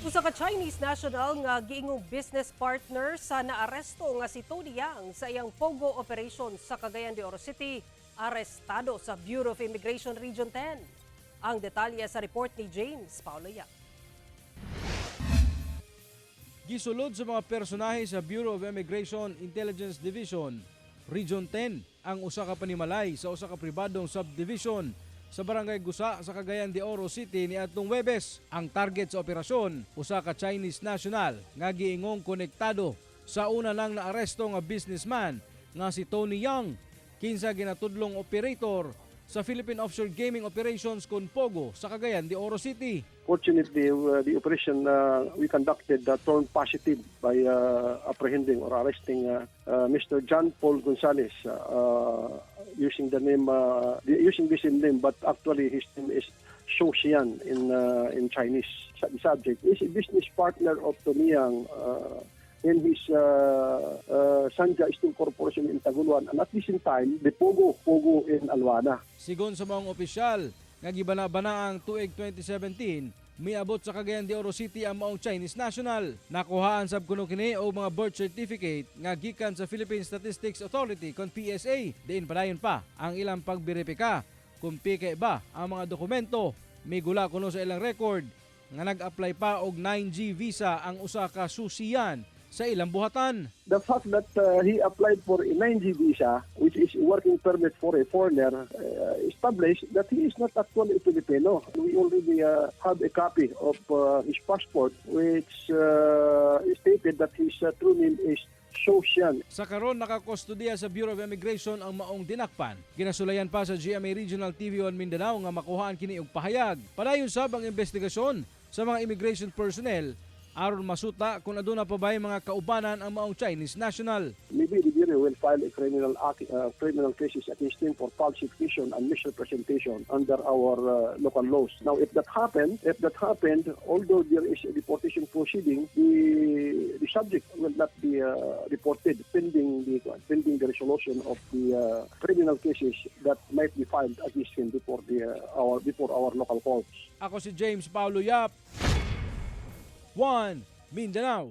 Usa ka Chinese national nga giingong business partner sa naaresto nga si Tony Yang sa iyang Pogo operation sa Cagayan de Oro City, arestado sa Bureau of Immigration Region 10. Ang detalye sa report ni James Paulo Yap. Gisulod sa mga personahe sa Bureau of Immigration Intelligence Division, Region 10, ang usa ka panimalay sa usa ka pribadong subdivision sa Barangay Gusa sa Cagayan de Oro City niadtong Webes. Ang target sa operasyon, usa ka Chinese national nga giingong konektado sa una nang naaresto nga businessman nga si Tony Yang, kinsa ginatudlong operator sa Philippine Offshore Gaming Operations kon Pogo sa Cagayan de Oro City. Fortunately, the operation we conducted turned positive by apprehending or arresting Mr. John Paul Gonzalez using the same name, but actually his name is Shou Xian in Chinese. The subject is a business partner of Tony Yang in his Sanja Steel Corporation in Taguluan, and at the same time the Pogo in Alwana. Sigon sa mga opisyal nga gibana-bana ang tuig 2017, miabot sa Cagayan de Oro City ang maong Chinese national. Nakuhaan sab kuno kini og mga birth certificate nga gikan sa Philippine Statistics Authority kon PSA. Diin padayon pa ang ilang pagberipika kung peke ba ang mga dokumento. Migula kuno sa ilang record nga nag-apply pa og 9G visa ang usa ka susiyan sa ilang buhatan. The fact that he applied for a 9G visa, which is a working permit for a foreigner, established that he is not actually a Filipino. We already have a copy of his passport, which stated that his true name is Shou Xian. Sa karon, nakakustodiya sa Bureau of Immigration ang maong dinakpan. Ginasulayan pa sa GMA Regional TV on Mindanao nga makuhaan kini og pahayag. Padayon sab ang investigasyon sa mga immigration personnel aron masuta kung aduna pa ba'y mga kaubanan ang maong Chinese national. Maybe the Bureau will file a criminal cases against him for falsification and misrepresentation under our local laws. Now, if that happened, although there is a deportation proceeding, the subject will not be deported pending the resolution of the criminal cases that might be filed against him before our local courts. Ako si James Paulo Yap. 1 Mindanao.